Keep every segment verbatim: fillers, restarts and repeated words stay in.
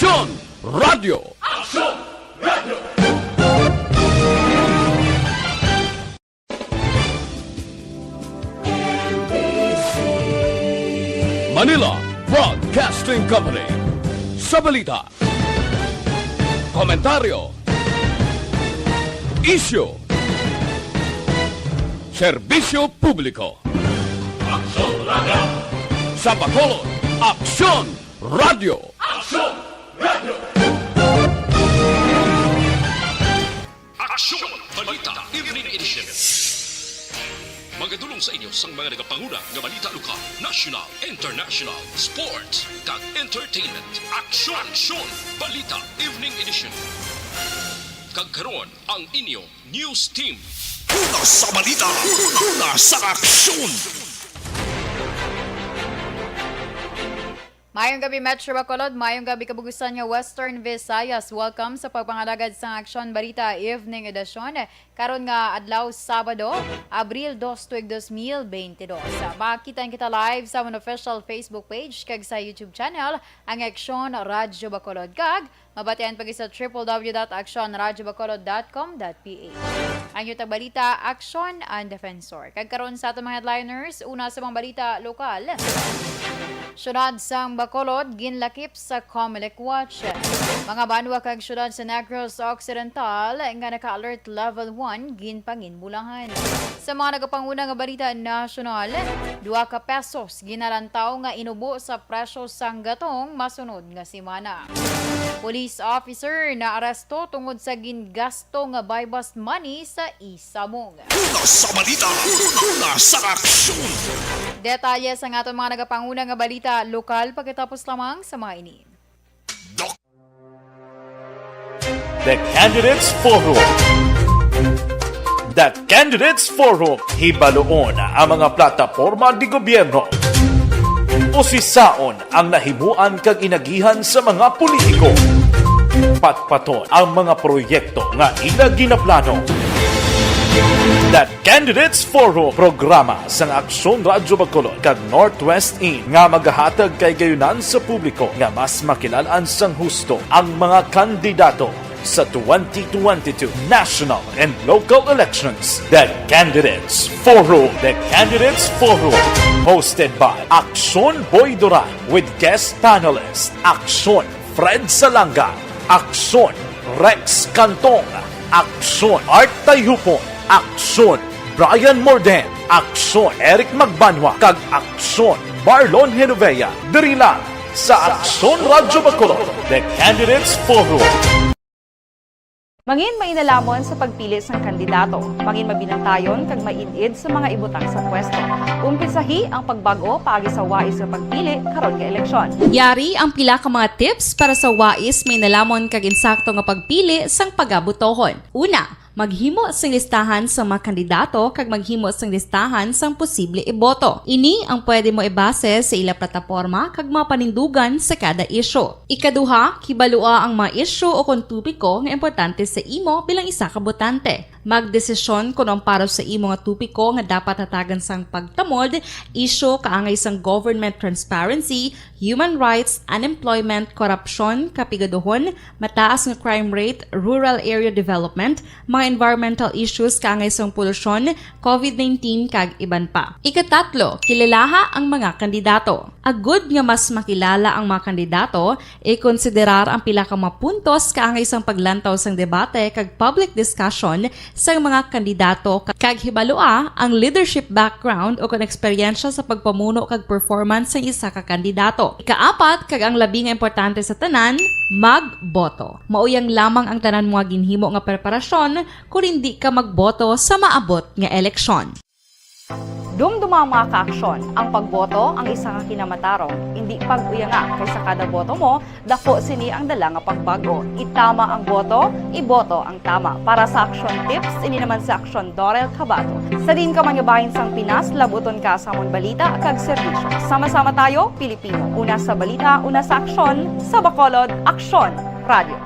Aksyon Radyo. Aksyon Radyo. Manila Broadcasting Company. Sa balita, komentaryo, isyu, serbisyo publiko. Aksyon Radyo. Sa Bacolod, Aksyon Radyo. Aksyon Radyo. Aksyon Balita Evening Edition. Magadulong sa inyo sang mga nagapanguna nga balita lokal, national, international, sports, kag entertainment. Aksyon, Aksyon Balita Evening Edition. Kag karon ang inyo news team. Una sa balita, una sa aksyon. Mayong gabi, Metro Bacolod. Mayong gabi, kabugusan nga Western Visayas. Welcome sa pagpangalagad sang Aksyon Balita Evening Edition. Karon nga adlaw, Sabado, Abril dos, tuig dos mil bente dos. Makita kita live sa amon official Facebook page kag sa YouTube channel, ang Aksyon Radyo Bacolod. Kag mabatian pa gid sa triple W dot aksyon radyo bacolod dot com dot P H. Ang inyong tagbalita, Aksyon and Defensor. Kag karon sa atong mga headliners, una sa mga balita lokal. Siyudad sang Bacolod, ginlakip sa Comelec Watch. Mga banwa kag siyudad sa Negros Occidental nga naka-alert level one, ginpanginbulahan. Sa mga nagapanguna nga balita nasyonal, duha ka pesos ginalantaw nga inubo sa presyo sang gatong masunod nga semana. Police officer naaresto tungod sa gingasto nga buy-bust money sa Isabong. Una sa balita, una sa aksyon. Detalye sa aton mga nagapanguna nga balita lokal pagkatapos lamang sa mga ini. The Candidates Forum. The Candidates Forum. Hibaluon ang mga plataporma di gobyerno. Usisaon ang nahimuan kag inagihan sa mga politiko. Patpaton ang mga proyekto nga ila ginaplano. The Candidates Forum, programa sang Aksyon Radyo Bacolod kag Northwest In nga magahatag kahigayonan sa publiko nga mas makilal-an sang husto ang mga kandidato sa twenty twenty-two national and local elections. The Candidates Forum. The Candidates Forum, hosted by Aksyon Boy Duran with guest panelist Aksyon Fred Salanga, Aksyon Rex Cantong, Aksyon Art Tayhupon, Aksyon Brian Morden, Aksyon Eric Magbanwa, kag Aksyon Marlon Genovea. Diri lang sa Aksyon Radyo Bacolod, The Candidates Forum. Mangin mainalamon sa pagpili sang kandidato. Mangin mabinantayon kag maid-id sa mga ibutang sa pwesto. Umpisahi ang pagbag-o paagi sa wais nga pagpili karon nga eleksyon. Yari ang pila ka mga tips para sa wais, mainalamon kag insakto nga pagpili sang pagabutohon. Una, maghimo sing listahan sa mga kandidato kag maghimo sing listahan sang posible iboto. Ini ang pwede mo ibase sa ila plataporma kag mga panindugan sa kada isyu. Ikaduha, kibalua ang mga isyu o kon topiko nga importante sa imo bilang isa ka botante. Magdesisyon kon ang para sa imo nga topiko nga dapat hatagan sang pagtamod, isyu kaangay sang government transparency, human rights, unemployment, korupsyon, kapigaduhon, mataas nga crime rate, rural area development, mga environmental issues kaangay sang polusyon, covid nineteen, kag iban pa. Ikatatlo, kilalaha ang mga kandidato. Agud nga mas makilala ang mga kandidato, ikonsiderar ang pila ka mga puntos kaangay sang paglantaw sang debate kag public discussion sang mga kandidato, kag hibalua ang leadership background o kon eksperyensya sa pagpamuno kag performance sang isa ka kandidato. Ikaapat, kag ang labi nga importante sa tanan, magboto. Mauyang lamang ang tanan mo nga ginhimo nga preparasyon kon indi ka magboto sa maabot nga eleksyon. Dumduma ang mga kaaksyon. Ang pagboto ang isa ka kinamatarong. Indi pag-uyanga, kay sa kada boto mo, daku sini ang dala nga pagbag-o. Itama ang boto, iboto ang tama. Para sa Aksyon Tips, ini naman si Aksyon Dorel Cabato. Sa diin ka man nga bahin sang Pinas, labuton ka sa amon balita kag serbisyo. Sama-sama tayo, Pilipino. Una sa balita, una sa aksyon, sa Bacolod, Aksyon Radio.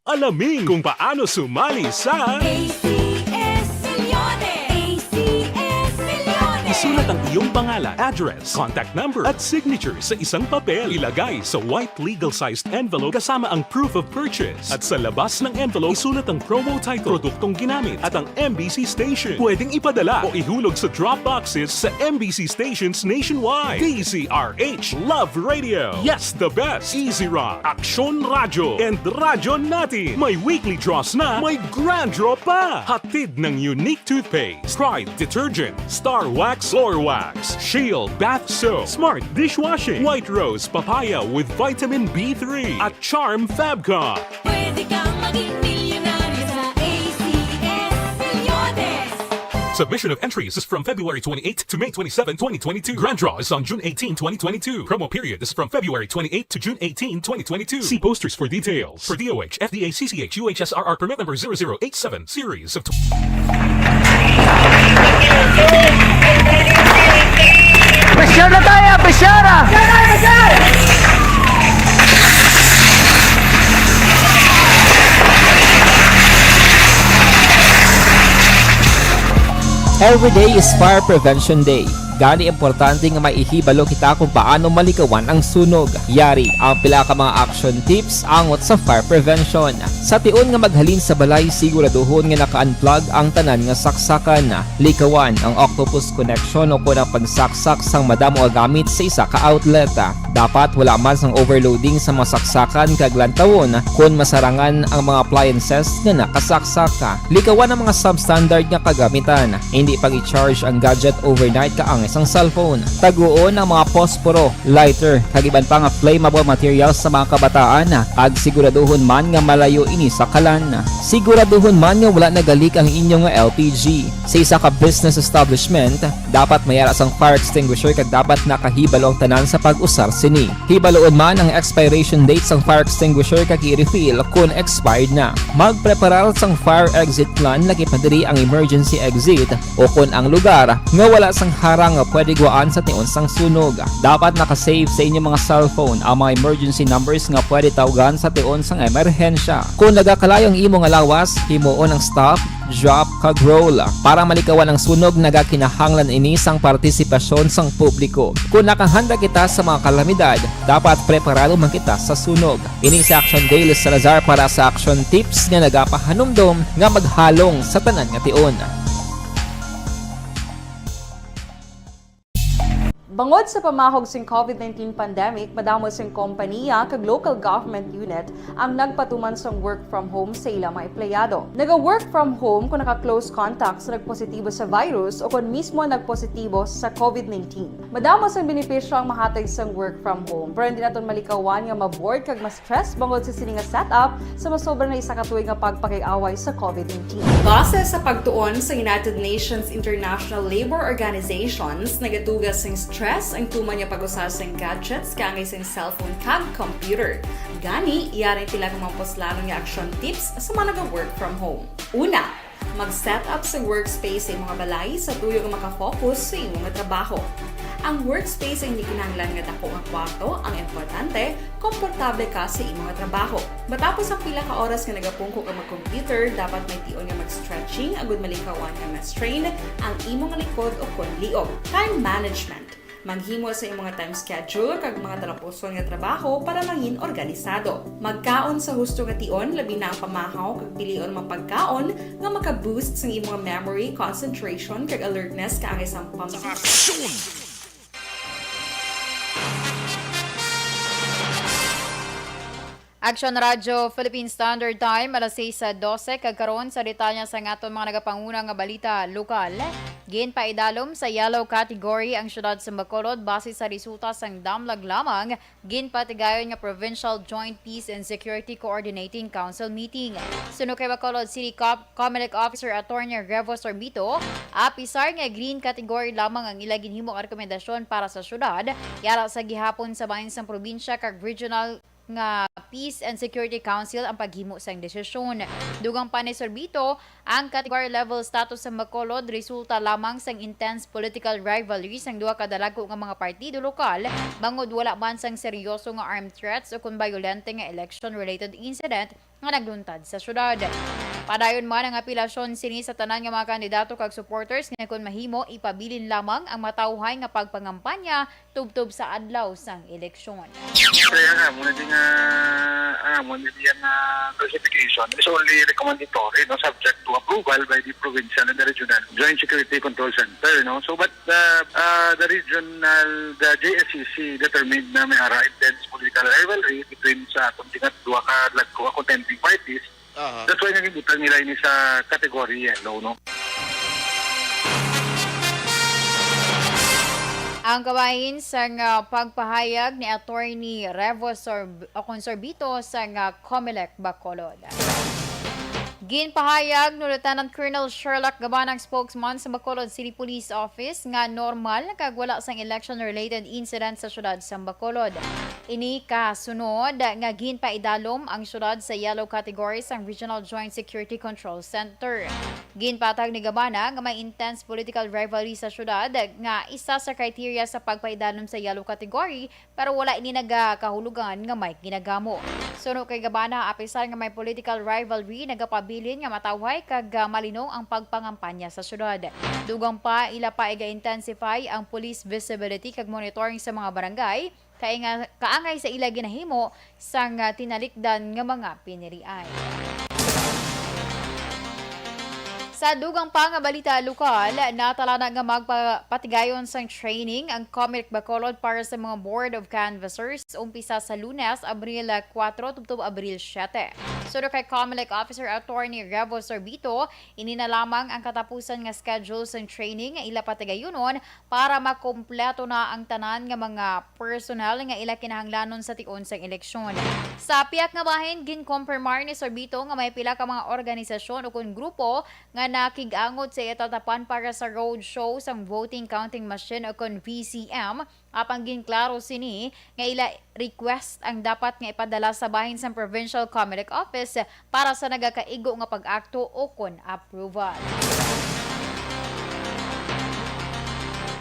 Alamin kung paano sumali sa A C S Millones. A C S Millones. Sulat ang iyong pangalan, address, contact number, at signature sa isang papel. Ilagay sa white legal-sized envelope kasama ang proof of purchase. At sa labas ng envelope, isulat ang promo title, produktong ginamit, at ang M B C station. Pwedeng ipadala o ihulog sa drop boxes sa M B C stations nationwide. D Z R H Love Radio. Yes, the best. Easy Rock, Aksyon Radyo, and Radyo Natin. May weekly draws na, may grand draw pa. Hatid ng Unique Toothpaste, Pride Detergent, Star Wax, Floor Wax, Shield Bath Soap, Smart Dishwashing, White Rose Papaya with Vitamin B three, at Charm Fabcon. Pwede kang maging milyonaryo sa A C S Milyones. Submission of entries is from February twenty-eighth to May twenty-seven, twenty twenty-two. Grand draw is on June eighteen, twenty twenty-two. Promo period is from February twenty-eighth to June eighteen, twenty twenty-two. See posters for details. For D O H, F D A, C C H, U H S R R permit number zero zero eight seven, series of tw- Pressure na tayo! Pressure! Every day is Fire Prevention Day. Gani, importante nga maihibalo kita kung paano malikawan ang sunog. Yari ang pila ka mga action tips angot sa fire prevention. Sa tion nga maghalin sa balay, siguraduhon nga naka-unplug ang tanan nga saksakan. Likawan ang octopus connection o kon ang pagsaksak sang madamo nga gamit sa isa ka outlet. Dapat wala man sang overloading sa mga saksakan kag lantawon kon masarangan ang mga appliances nga nakasaksak. Likawan ang mga substandard nga kagamitan. Hindi pag-i-charge ang gadget overnight kaangay sang cellphone. Taguon ang mga posporo, lighter, kag iban pa nga flammable materials sa mga kabataan, kag siguraduhon man nga malayo ini sa kalan. Siguraduhon man nga wala nagalik ang inyo nga L P G. Sa isa ka business establishment, dapat may ara sang fire extinguisher kag dapat nakahibalo ang tanan sa pag-usar sini. Hibaluon man ang expiration date sang fire extinguisher kag i-refill kon expired na. Magpreparar sang fire exit plan, lakip na diri ang emergency exit o kon ang lugar nga wala sang harang nga pwede guwaan sa tion sang sunog. Dapat naka-save sa inyo mga cellphone ang mga emergency numbers nga pwede tawgan sa tion sang emerhensya. Kon nagakalayo ang imo nga lawas, himuon ang stop, drop, kag roll. Para malikawan ang sunog, nagakinahanglan ini sang partisipasyon sang publiko. Kon nakahanda kita sa mga kalamidad, dapat preparado man kita sa sunog. Ini si Action Dale Salazar para sa Action Tips nga nagapahanumdom nga maghalong sa tanan nga tion. Bangod sa pamahog sing COVID nineteen pandemic, madamo sing kompanya kag local government unit ang nagpatuman sang work from home sa ila mga empleyado. Naga-work from home kon naka-close contact sa nagpositibo sa virus o kon mismo nagpositibo sa COVID nineteen. Madamo sang benepisyo ang mahatag sang work from home, pero hindi naton malikawan nga ma-bored kag ma-stress bangod sa sini nga setup sa masobra na isa ka tuig nga pagpakig-away sa COVID nineteen. Base sa pagtuon sa United Nations International Labour Organizations, nagaduga sing stress ang tuman nga pag-usa sing gadgets kaangay sing cellphone kag computer. Gani, yari ang pila ka mga puslanon nga action tips sa mga naga-work from home. Una, mag-set up sa workspace sa imong balay sa tuyo nga maka-focus sa imo nga trabaho. Ang workspace ang hindi kinahanglan nga dako nga kwarto, ang importante, komportable ka sa imo nga trabaho. Matapos ang pila ka oras nga nagapungko ka mag-computer, dapat may tion nga mag-stretching agud malikawan nga ma-strain ang imo nga likod o kon liog. Time management. Maghimo sa imong time schedule kag mga talapuson nga trabaho para mangin organisado. Magkaon sa husto nga tion, labi na ang pamahaw kag pilion mga pagkaon nga maka-boost sang imong memory, concentration, kag alertness kaangay sang pambi- Aksyon! Aksyon Radyo Philippine Standard Time, alas seis sa dose, kag karon sa detalye sa aton mga nagapanguna nga balita lokal. Ginpaidalom sa yellow category ang siyudad sa Bacolod base sa resulta sang damlag lamang ginpatigayon nga Provincial Joint Peace and Security Coordinating Council meeting. Suno kay Bacolod City Cop-, Comelec Officer Attorney Revo Sorbito, apisar nga green category lamang ang ila ginhimo nga rekomendasyon para sa siyudad, yara sa gihapon sa bahin sang probinsya kag regional nga Peace and Security Council ang paghimo sang desisyon. Dugang pa ni Sorbito, ang category level status sa Bacolod resulta lamang sang intense political rivalry sang duha ka dalagko nga mga partido lokal, bangod wala man sang seryoso nga armed threats o kon bayolente nga election-related incident nga nagluntad sa siyudad. Padayon man ang apelasyon sini sa tanan nga mga kandidato kag supporters nga kon mahimo, ipabilin lamang ang matawhay nga pagpangampanya tubtob sa adlaw sang eleksyon. Kaya nga, muna din nga, ah, muna din ang ah, classification is only recommendatory, no, subject to approval by the provincial and the regional joint security control center, no. So, but the uh, the regional, the J S C C determined na may ara intense political rivalry between sa kung tingat duha ka lag-, duha contending parties. Aha. That's why nagibutang nila ini sa category yellow, no. Ang kabahin sang ah, pagpahayag ni Attorney Revo Sorb- o kon Sorbito sang ah, Comelec Bacolod. Ginpahayag ni Lieutenant Colonel Sherlock Gabanang, spokesman sa Bacolod City Police Office, nga normal kag wala sang election-related incident sa siyudad sang Bacolod. Ini kasunod nga ginpaidalom ang siyudad sa yellow category sang Regional Joint Security Control Center. Ginpatag ni Gabana nga may intense political rivalry sa siyudad, nga isa sa criteria sa pagpaidalom sa yellow category, pero wala ini nagakahulugan nga may ginagamo. Suno kay Gabana, apisar nga may political rivalry, nagapabilin nga matawhay kag ah, malinong ang pagpangampanya sa siyudad. Dugang pa, ila pa iga-intensify ang police visibility kag monitoring sa mga barangay, kay nga kaangay sa ila ginahimo sang ah, tinalikdan nga mga pinirian. Sa dugang pa nga balita lokal, natala na nga magpatigayon sang training ang Comelec Bacolod para sa mga Board of Canvassers, umpisa sa Lunes, Abril kuwatro tubtob Abril siyete. Suno kay Comelec Officer Attorney Revo Sorbito, ini na lamang ang katapusan nga schedule sang training nga ila patigayunon para makumpleto na ang tanan nga mga personnel nga ila kinahanglanon sa tion sang eleksyon. Sa pihak nga bahin, ginkumpirmar ni Sorbito nga may pila ka mga organisasyon ukon grupo nga nakig-angot sa iya tatapan para sa roadshow sang voting counting machine ukon V C M, apang ginklaro sini nga ila request ang dapat nga ipadala sa bahin sang Provincial Comelec Office para sa nagakaigo nga pag-akto ukon approval.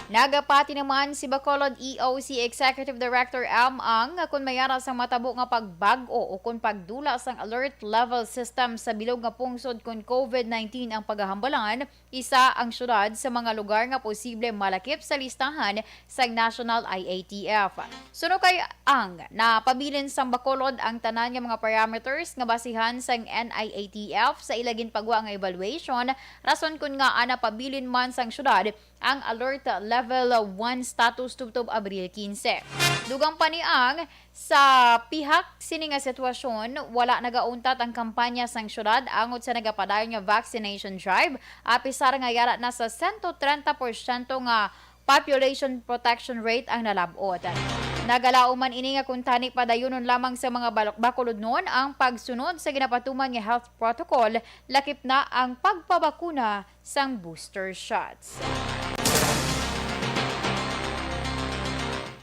Nagapati naman si Bacolod E O C Executive Director Am Ang nga kon may ara sang matabo nga pagbag-o ukon pagdula sang alert level system sa bilog nga pungsod kon COVID nineteen ang pagahambalan, isa ang syudad sa mga lugar nga posible malakip sa listahan sang National I A T F. Suno kay Ang, napabilin sang Bacolod ang tanan nga mga parameters nga basihan sang N I A T F sa ila ginpagwa nga evaluation, rason kon ngaa napabilin man sang syudad ang Alert Level one status tubtob Abril quince. Dugang pa ni Ang, sa pihak sini nga sitwasyon, wala nagauntat ang kampanya sang syudad angot sa nagapadayon nga vaccination drive, apisar nga yara na sa sento trenta porsyento nga population protection rate ang nalab-ot. Nagalaom man ini nga kuntani padayunon lamang sa mga bal- Bacolodnon ang pagsunod sa ginapatuman nga health protocol, lakip na ang pagpabakuna sang booster shots.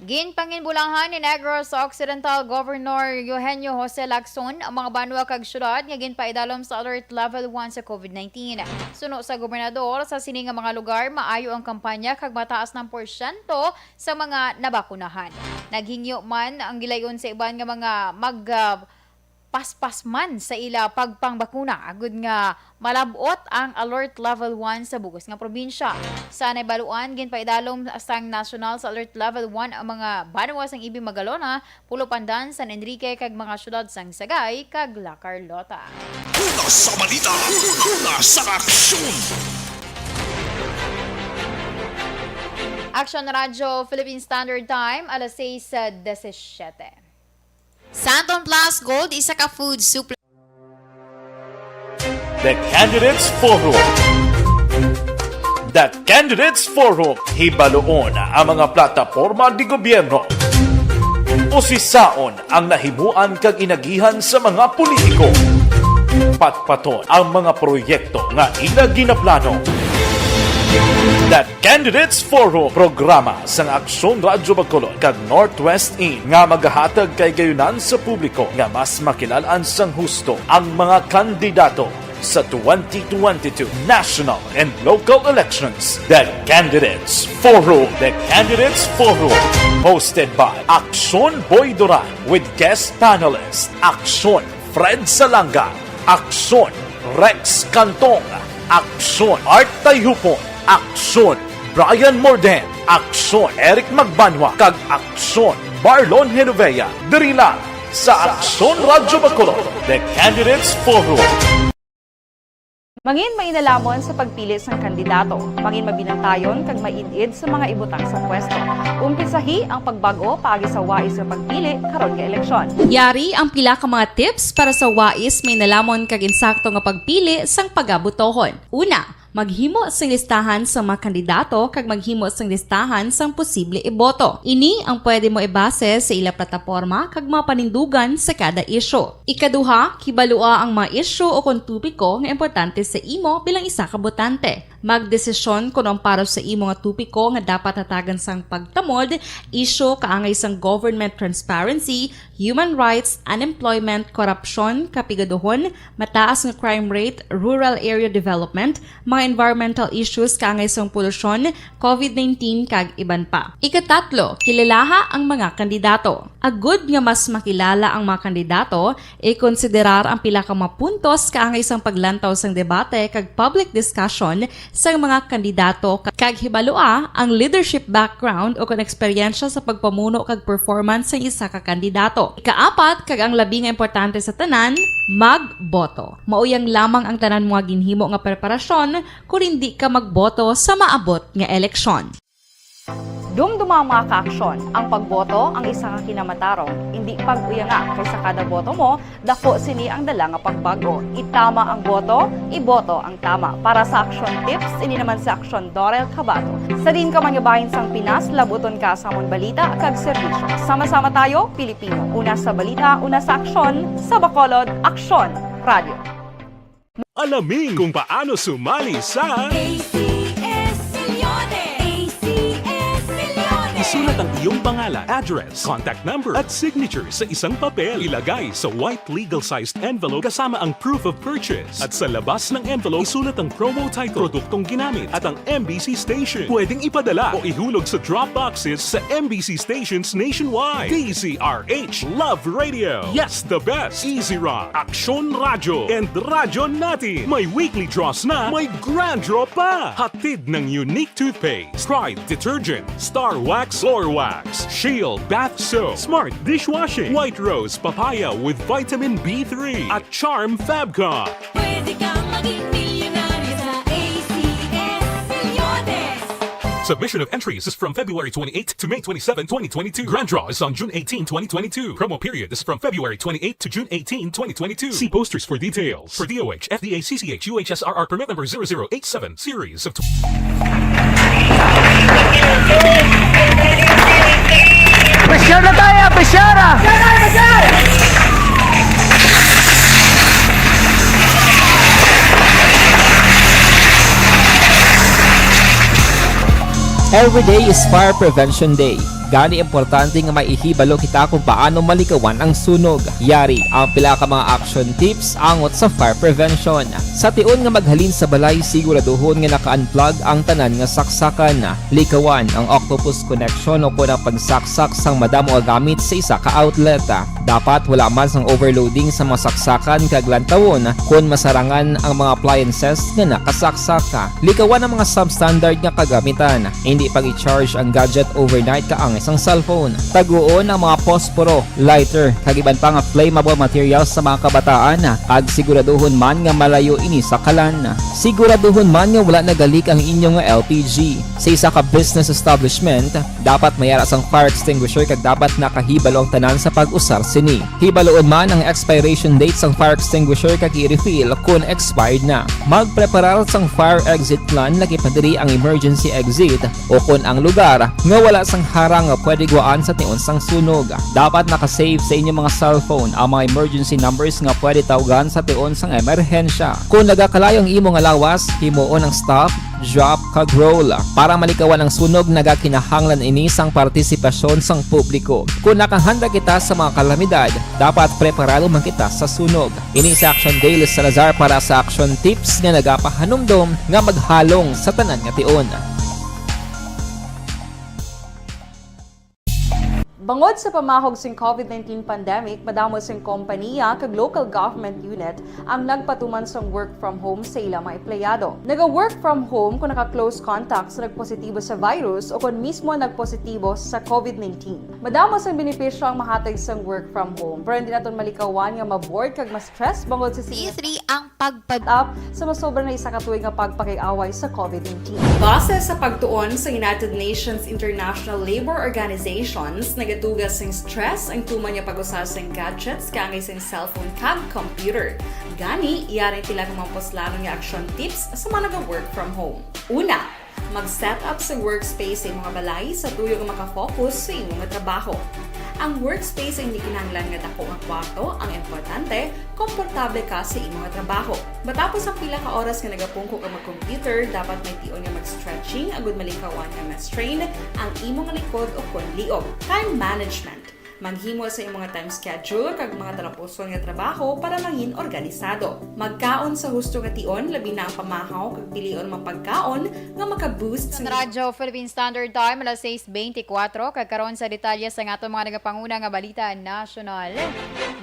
Ginpanginbulahan ni Negros Occidental Governor Eugenio Jose Lacson ang mga banwa kag syudad nga ginpaidalom sa Alert Level one sa COVID nineteen. Suno sa gobernador, sa sini nga mga lugar, maayo ang kampanya kag mataas na ang porsyento sa mga nabakunahan. Naghingyo man ang gilayon sa iban nga mga mag, ah, paspas man sa ila pagpangbakuna, agud nga malab-ot ang Alert Level one sa bug-os nga probinsya. Sa naibaluan, ginpaidalom sang nasyonal sa Alert Level one ang mga banwa sang Ibi Magalona, Pulo Pandan, San Enrique, kag mga syudad sang Sagay kag La Carlota. Una sa balita, una sa aksyon. Action Radyo Philippine Standard Time, alas sais disisiete. Santon Plus Gold, isa ka food supplement. The Candidates Forum. The Candidates Forum, hibaluon ang mga plataporma de gobyerno. Usisaon ang nahimuan kag inagihan sa mga politiko. Patpaton ang mga proyekto nga ila ginaplano. The Candidates Forum, programa sang Aksyon Radyo Bacolod kag Northwest In nga magahatag kay gayunan sa publiko nga mas makilal-an sang husto ang mga kandidato sa twenty twenty-two national and local elections. The Candidates Forum. The Candidates Forum, hosted by Aksyon Boy Duran with guest panelist Aksyon Fred Salanga, Aksyon Rex Cantong, aksyon. Art Tayhupon, aksyon. Brian Morden, aksyon. Eric Magbanwa, kag aksyon. Marlon Genovea, diri lang sa Aksyon Radyo Bacolod, The Candidates Forum. Mangin mainalomon sa pagpili sang kandidato. Mangin mabinantayon kag maid-id sa mga ibutang sa pwesto. Umpisahi ang pagbag-o paagi sa wais nga pagpili karon nga eleksyon. Yari ang pila ka mga tips para sa wais, mainalomon kag insakto nga pagpili sang pagabotohon. Una, maghimo sing listahan sang mga kandidato kag maghimo sing listahan sang posible iboto. Ini ang pwede mo ibase sa ila plataporma kag mga panindugan sa kada isyu. Ikaduha, hibalua ang mga isyu o kon topiko nga importante sa imo bilang isa ka botante. Magdesisyon kon ang para sa imo nga topiko nga dapat hatagan sang pagtamod, isyu kaangay sang government transparency, human rights, unemployment, korupsyon, kapigaduhon, mataas nga crime rate, rural area development, mga environmental issues kaangay sang polusyon, covid nineteen, kag iban pa. Ikatatlo, kilalaha ang mga kandidato. Agud nga mas makilala ang mga kandidato, ikonsiderar ang pila ka mga puntos kaangay sang paglantaw sang debate kag public discussion sang mga kandidato, kag hibalua ang leadership background o kon eksperyensya sa pagpamuno kag performance sang isa ka kandidato. Ikaapat, kag ang labi nga importante sa tanan, magboto. Mao yang lamang ang tanan mo nga ginhimo nga preparasyon kon indi ka magboto sa maabot nga eleksyon. Dumduma ang mga kaaksyon. Ang pagboto ang isa ka kinamatarong, indi pag-uyanga, kay sa kada boto mo, dako sini ang dala nga pagbag-o. Itama ang boto, iboto ang tama. Para sa aksyon tips, ini naman si Aksyon Dorel Cabato. Sa diin ka man nga bahin sang Pinas, labuton ka sa amon balita kag serbisyo. Sama-sama tayo, Pilipino. Una sa balita, una sa aksyon, sa Bacolod, Aksyon Radio. Alamin kung paano sumali sa A C S Millones! A C S Millones! Isulat ang iyong pangalan, address, contact number, at signature sa isang papel. Ilagay sa white legal-sized envelope kasama ang proof of purchase. At sa labas ng envelope, isulat ang promo title, produktong ginamit, at ang M B C station. Pwedeng ipadala o ihulog sa drop boxes sa M B C stations nationwide. D Z R H Love Radio. Yes, the best. Easy Rock, Aksyon Radyo, and Radyo Natin. May weekly draws na, may grand draw pa. Hatid ng Unique Toothpaste, Pride Detergent, Star Wax Floor Wax, Shield Bath Soap, Smart Dishwashing, White Rose Papaya with Vitamin B three, at Charm Fabcon. Pwede kang maging milyonaryo sa A C S Millones! Submission of entries is from February twenty-eighth to May twenty-seven, twenty twenty-two. Grand draw is on June eighteen, twenty twenty-two. Promo period is from February twenty-eighth to June eighteen, twenty twenty-two. See posters for details. For D O H, F D A, C C H, U H S R R permit number zero zero eight seven, series of Pressure na tayo! Pressure na! Every day is Fire Prevention Day. Gani importante nga may ihibalo kita kung paano malikawan ang sunog. Yari ang pila ka mga action tips angot sa fire prevention. Sa tion nga maghalin sa balay, siguraduhon nga naka-unplug ang tanan nga saksakan. Likawan ang octopus connection o kon ang pagsaksak sang madamo nga gamit sa isa ka outlet. Dapat wala man sang overloading sa mga saksakan kag lantawon kon masarangan ang mga appliances nga nakasaksak. Likawan ang mga substandard nga kagamitan. Hindi pag-i-charge ang gadget overnight kaangay sang cellphone. Taguon ang mga posporo, lighter, kag iban pa nga flammable materials sa mga kabataan, kag siguraduhon man nga malayo ini sa kalan. Siguraduhon man nga wala nagalik ang inyo nga L P G. Sa isa ka business establishment, dapat may ara sang fire extinguisher kag dapat nakahibalo ang tanan sa pag-usar sini. Hibaluon man ang expiration date sang fire extinguisher kag i-refill kon expired na. Magpreparar sang fire exit plan, lakip na diri ang emergency exit, o kon ang lugar nga wala sang harang nga pwede gwaan sa tion sang sunog. Dapat naka-save sa inyo mga cellphone ang mga emergency numbers nga pwede tawgan sa tion sang emerhensya. Kon nagakalayo ang imo nga lawas, himuon ang stop, drop, kag roll. Para malikawan ang sunog, nagakinahanglan ini sang partisipasyon sang publiko. Kon nakahanda kita sa mga kalamidad, dapat preparado man kita sa sunog. Ini si Action Dale Salazar para sa Action Tips nga nagapahanumdom nga maghalong sa tanan nga tion. Bangod sa pamahog sing COVID nineteen pandemic, madamo sing kompaniya kag local government unit ang nagpatuman sang work from home sa ila mga empleyado. Naga-work from home kung naka-close contact sa nagpositibo sa virus o kon mismo nagpositibo sa COVID nineteen. Madamo sang benepisyo ang mahatag sang work from home, pero hindi naton malikawan nga ma-bored kag ma-stress bangod sa P three ang pagpad-, up sa masobra na isa ka tuig nga pagpakig-away sa COVID nineteen. Base sa pagtuon sa United Nations International Labour Organizations, nagatuga sing stress ang tuman nga pag-usa sing gadgets kaangay sing cellphone kag computer. Gani, yari ang pila ka mga puslanon nga action tips sa mga naga-work from home. Una, mag-set up sa workspace sa imong balay sa tuyo nga makafocus sa imong trabaho. Ang workspace hindi kinahanglan nga dako nga kwarto, ang importante, komportable ka sa imong trabaho. Matapos ang pila ka oras nga nagapungko ka mag-computer, dapat may tion nga mag-stretching agud malikawan nga ma-strain ang imong likod o kon liog. Time management. Maghimo sa imong time schedule kag mga talapuson nga trabaho para mangin organisado. Magkaon sa husto nga tion, labi na ang pamahaw kag pilion mga pagkaon nga maka-boost sa Radyo Philippine Standard Time, alas sais beintikwatro, kag karon sa detalye sa aton mga nagapanguna nga balita nasyonal.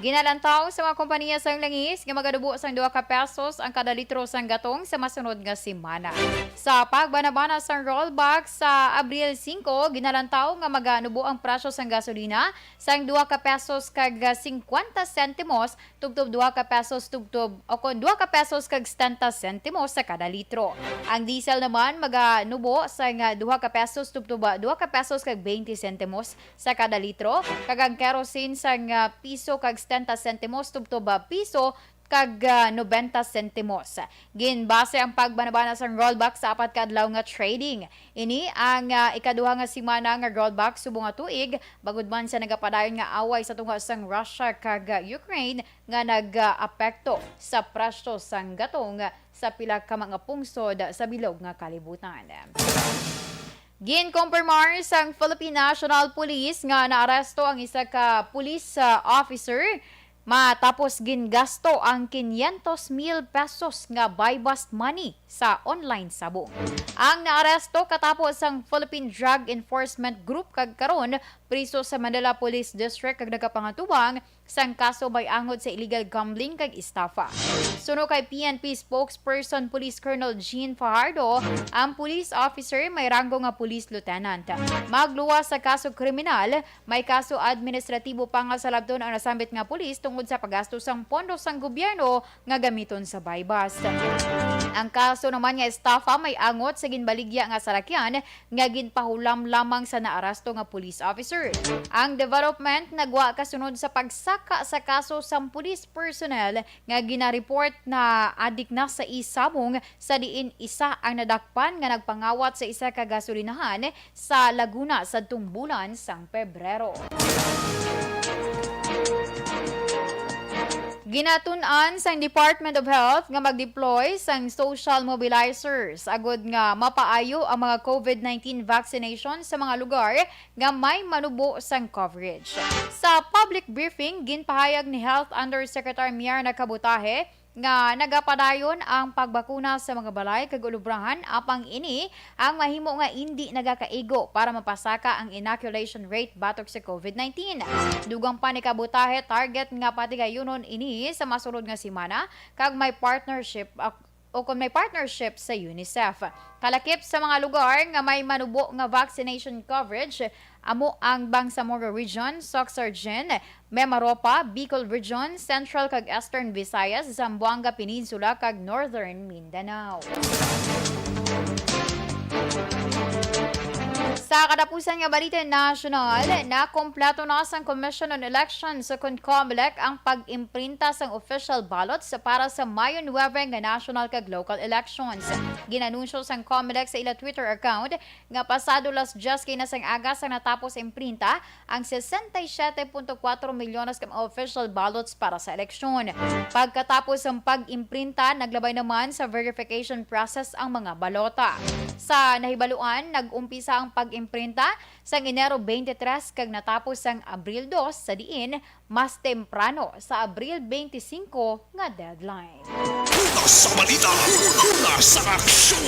Ginalantaw sa mga kompanya sang langis nga maganubo sang duha ka pesos ang kada litro sang gatong sa masunod nga semana. Sa pagbanabana sang rollback sa Abril singko, ginalantaw nga maganubo ang presyo sang gasolina sang duha ka pesos kag singkwenta sentimos tubtob duha ka pesos tubtob, o kon duha ka pesos kag setenta sentimos sa kada litro. Ang diesel naman maganubo sang duha ka pesos tubtob duha ka pesos kag twenty sentimos sa kada litro, kag ang kerosene sang piso kag setenta sentimos tubtob piso kag, ah, nobenta sentimos. Ginbase ang pagbanabana sang rollback sa apat ka adlaw nga trading. Ini ang, ah, ikaduha nga semana nga rollback subong nga tuig, bangod man sa nagapadayon nga away sa tunga sang Russia kag, ah, Ukraine nga nag-apekto sa presyo sang gatong sa pila ka mga pungsod sa bilog nga kalibutan. Ginkumpirmar sang Philippine National Police nga naaresto ang isa ka police, ah, officer matapos gingasto ang quinientos mil pesos nga buy-bust money sa online sabong. Ang naaresto katapos ang Philippine Drug Enforcement Group kag karon priso sa Manila Police District kag nagapangatubang sang kaso may angot sa illegal gambling kag estafa. Suno kay P N P spokesperson Police Colonel Jean Fajardo, ang police officer may ranggo nga police lieutenant. Magluwas sa kaso kriminal, may kaso administratibo pa nga salabton ang nasambit nga pulis tungod sa paggasto sang pondo sang gobyerno nga gamiton sa buy-bust. Ang kaso naman nga estafa may angot sa ginbaligya nga salakyan nga ginpahulam lamang sa naaresto nga police officer. Ang development nagwa kasunod sa pagsaka sa kaso sang police personnel nga ginareport na adik na sa isabong, sa diin isa ang nadakpan nga nagpangawat sa isa ka gasolinahan sa Laguna sadtong bulan sang Pebrero. Ginatun-an sang Department of Health nga mag-deploy sang social mobilizers agud nga mapaayo ang mga COVID nineteen vaccination sa mga lugar nga may manubo sang coverage. Sa public briefing, ginpahayag ni Health Undersecretary Myrna Cabutaje nga nagapadayon ang pagbakuna sa mga balay kag ulubrahan, apang ini ang mahimo nga indi nagakaigo para mapasaka ang inoculation rate batok sa COVID nineteen. Dugang pa ni Cabutaje, target nga patigayunon ini sa masunod nga semana kag may partnership, ah, o kon may partnership sa UNICEF. Kalakip sa mga lugar nga may manubo nga vaccination coverage, amo ang Bangsamoro Region, Soccsksargen, Mimaropa, Bicol Region, Central kag Eastern Visayas, Zamboanga Peninsula, kag Northern Mindanao. Sa katapusan nga balita nasyonal, nakompleto na sang Commission on Elections o kon COMELEC ang pag-imprinta sang official ballots para sa Mayo nuebe nga national kag local elections. Ginanunsyo sang COMELEC sa ila Twitter account nga pasado las dyes kay na sang aga sang natapos imprinta ang sesenta y siete punto kuwatro milyones ka mga official ballots para sa eleksyon. Pagkatapos sang pag-imprinta, naglabay naman sa verification process ang mga balota. Sa nahibaluan, nag-umpisa ang pag-imprinta sang Enero twenty-three kag natapos sang Abril dos, sa diin mas temprano sa Abril twenty-cinco nga deadline. Una sa balita, una sa aksyon.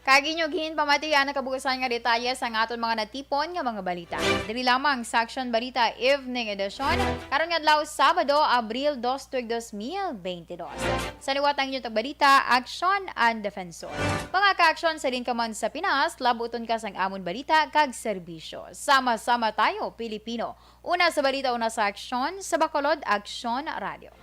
Kag inyo ginpamatian ang kabugasan nga detalye sang aton mga natipon nga mga balita. Diri lamang sa Aksyon Balita Evening Edition, karon nga adlaw, Sabado, Abril dos, tuig dos mil beintidos. Sa liwat ang inyong tagbalita, Aksyon ang Defensor. Mga ka-aksyon, sa din ka man sa Pinas, labuton ka sang amon balita kag serbisyo. Sama-sama tayo, Pilipino. Una sa balita, una sa aksyon, sa Bacolod, Aksyon Radio.